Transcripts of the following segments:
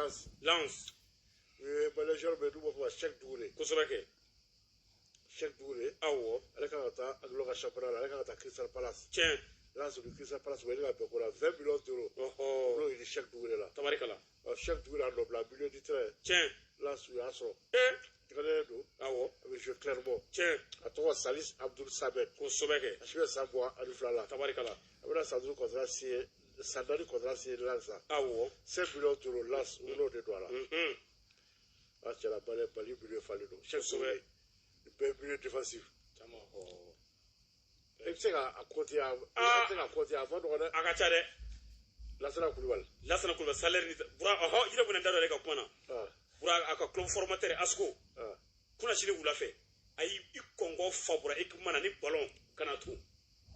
Lens. Lens. U ye malien joueur bɛ n'u b'a fɔ ma Cheick Doucouré. Kosɛbɛ kɛ. Cheick Doucouré. Awɔ. Ale kan ka taa Anglais ka championnat la, ale kan ka taa Crystal Palace. Tiɲɛ. Lens ni Crystal Palace, u bɛ ka bɛn ko la 20 millions d'euros. U y'o ɲini Cheick Doucouré la. Tabarikala. Ɔ, Cheick Doucouré a nɔ bila milieu de terrain. Tiɲɛ. Lens, u y'a sɔrɔ. Ee. Gardien don. Awɔ. A bɛ jouer Clermont. Tiɲɛ. A tɔgɔ Salis Abdul Samed. Kosɛbɛ kɛ. A si bɛ san 22 la. Tabarikala. A bɛna san 5 contrat signé, san 4 contrat signé Lens la. Awɔ. 5 millions d'euros, Lens, u n'o de don a la. A cɛla Mali, Mali milieu falen don. Cheick Kosɛbɛ. Doucouré, nin bɛɛ milieu défensif. Caman hɔ. I bɛ se ka a compter a, Ah. i bɛ se ka compter, a ma nɔgɔn dɛ. A ka ca dɛ. Lassana Kulibali. Lasana Kulubali, salaire ni Bura, ɔhɔ, yɛrɛ bɛna n da don ale ka kuma na. Ah. Bura, a ka club formateur ASCO. Ah. Kunna sini wula fɛ, a y'i i kɔngɔ fa Bura équipement na ni ballon kana to.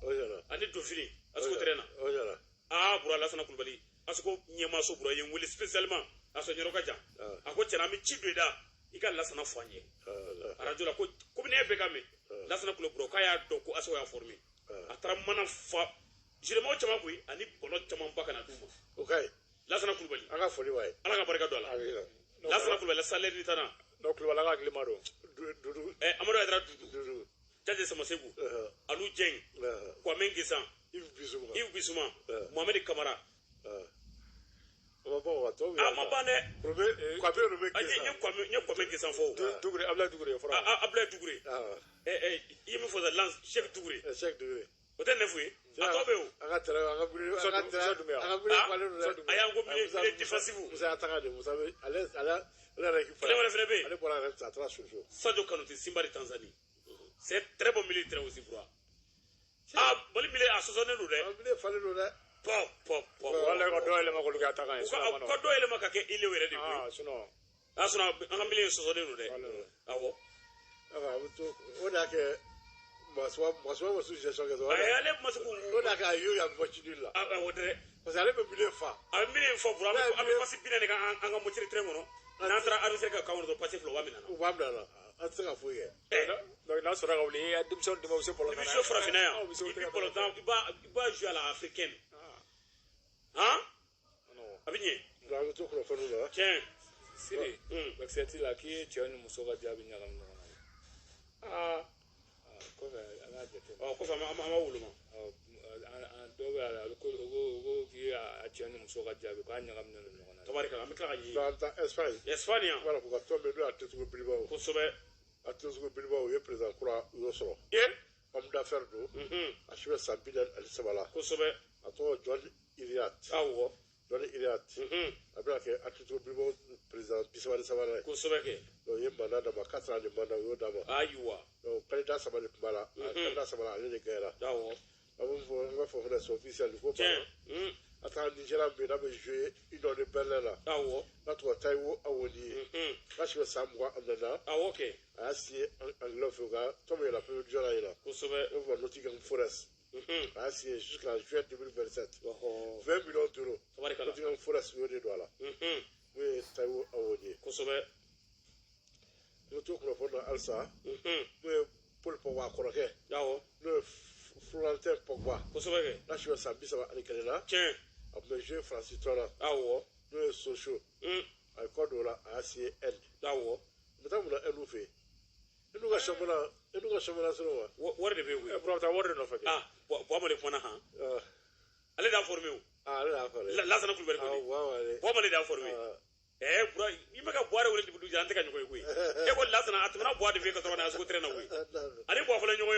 O ɲɛna. Ani donfini ASCO terrain na. O ɲɛna. Aa, Bura, Lasana Kulubali, ASCO ɲɛmaaso, Bura ye n wele spécialement, a sɔrɔ ɲɛrɔ ka jan. Ah. A ko cɛna, an bɛ ci don i da, i ka Lasana fɔ an ye. Ah. Arajo la ko komi ne bɛ ka mɛn. Lasana Kulubali, Bura k'a y'a dɔn ko ASCO y'a formé. Ah. A taara mana fa gilet caman koyi, ani ballon caman ba ka na d'u ma. O ka ɲi. Lasana Kulubali. An ka foli b'a ye. Ala ka barika don a la. Amina. Lasana Kulubali, salaire ni tana. Donc Kulubali, an ka hakili ma don. Dudu. Ɛ, Amadu Hayidara Dudu. Dudu. Jaje Samaseku. Alu Jɛn. Kwame Ngesan. Yves Bissouma. Yves Bissouma. Eh. Mohamed Kamara. O ma ban wa tɔw. A ma ban dɛ. Robe Kwame Robe A ye Ngesan. Kwame, n ye Kwame Ngesan fɔ o. Doucouré, Abdoulaye Doucouré fɔra. Abdoulaye Doucouré. Ah. Ɛ ɛ, i ye min fɔ sisan, Lens, Cheick Doucouré. Cheick Doucouré. O tɛ neuf ye? A tɔ bɛ yen o. An ka terrain, an ka milieu, an ka Musa terrain, Doumbia. an ka milieu Ah, falen don dɛ. A y'an ko milieu Musa- milieu défensif. Musa y'a taga de, Musa bɛ ale yɛrɛ équipe. Kelen wɛrɛ fɛnɛ bɛ yen. Ale bɔra yɛrɛ, a taara Soso. Sadio Kanouté, Simba de Tanzanie. C'est très bon milieu de terrain aussi, Bura. Ah, Mali milieu a sɔsɔnen don dɛ. An milieu falen don dɛ. Pɔ pɔ pɔ. Wala ka dɔ yɛlɛma k'olu kɛ attaquant ye. U ka u ka dɔ yɛlɛma ka kɛ ailier yɛrɛ de koyi. Ah, sinon. A sɔnna, an ka milieu sɔsɔlen don dɛ. Wala. Awɔ. Ayiwa, a bɛ to o de y'a kɛ Masuwa, Masuwa ma suggestion kɛ dɔrɔn. Ayi, ale ma se k'u. O de y'a kɛ a y'o yan bɔ cili la. A o tɛ dɛ. Parce que ale bɛ milieu fa. A bɛ milieu fɔ, Bura, an bɛ passe 40 kɛ an ka moitié terrain kɔnɔ. N'an taara adversaire ka camp kɔnɔ dɔrɔn, passe fila, u b'a minɛ an na. U b'a bila la. An tɛ se ka foyi kɛ. Ɛ. Donc n'a sɔrɔ ka wuli, i ka denmisɛnw dɛmɛ, u bɛ se ballon I bɛ jouer farafinna yan. Ah, u bɛ se I bɛ ballon tan, i b'a jouer à la africaine. Han? Non. A bɛ ɲɛ. Donc an bɛ to kunnafoniw la. Tiɲɛ. Siri, vaccin la k'i ye cɛ ni muso ka jaabi ɲagami ɲɔgɔn na. Aa. Ah, kɔfɛ an k'a jateminɛ. Ɔ, kɔfɛ an b'a woloma. Ɔ, an dɔw bɛ a la, ko k'i a cɛ ni muso ka jaabi k'a ɲagaminen don ɲɔgɔn na. Tabarikala, an bɛ tila ka ɲɛ. Donc an bɛ taa Espagne. Espagne yan. Voilà, k'u ka tɔn bɛ n'o ye Atletico Bilbao. Kosɛbɛ. Atletico Bilbao, u ye président kura, u y'o sɔrɔ. Ye. Homme d'affaires don. A si bɛ san 43 la. Kosɛbɛ. A tɔgɔ John Iriart. Awɔ. John Iriart. A bɛna kɛ Atletico Bilbao président 33nan ye. Kosɛbɛ kɛ. Donc u ye mandat d'a ma, 4 ans de mandat, u y'o d'a ma. Ayiwa. Donc candidat saba de tun b'a la. A candidat saba la, ale de gagnera. Awɔ. An b'a fɔ, an b'a fɔ fɛnɛ, c'est officiel ko Tiɲɛ. banna. A taara Nigéria min n'a bɛ jouer Union de Berlin la. Awɔ. N'a tɔgɔ Taiwo Awoniyi. N'a si bɛ san 24 na. Awɔ kɛ. A y'a signé anglais fɛ, u ka tɔn min yɛlɛn première division la yen na. Kosɛbɛ. Ne b'o fɔ Nottingham Forest. A y'a signé jusqu'en juin 2027. Ɔhɔ. 20 millions d'euros. Tabarikala. Nottingham Forest y'o de don a la. N'o ye Taiwo Awoniyi. Kosɛbɛ. N bɛ to kunnafoni na halisa. N'o ye Paul Pogba kɔrɔkɛ. Awɔ. N'o ye Florentin Pogba. Kosɛbɛ kɛ. N'a si bɛ san 31 na. Tiɲɛ. A tun bɛ jouer Faransi tɔn na. Awɔ. N'o ye Sochaux. A ye kɔ don o la, a y'a signé Rennes. Awɔ. N bɛ taa mun na Rennes fɛ yen? E n'u ka championnat sɔrɔ wa? Wari de bɛ yen koyi. Ɛ, Bura bɛ taa wari de nɔfɛ kɛ. Ah, Buwa de kumana han. Ah. Ale de y'a formé o. Ah, ale de y'a formé. Lasana Kulubali Ah, kɔni. wa wa de. Buwa de y'a formé. Ah. Ɛ, Bura, i bɛ ka Buwa de wele depuis an tɛ ka ɲɔgɔn ye koyi. E ko Lasana, a tɛmɛna Buwa de fɛ yen ka sɔrɔ ka na ASCO terrain na koyi. Ah, d'accord. Ani Buwa fɔlɔ ɲɔgɔn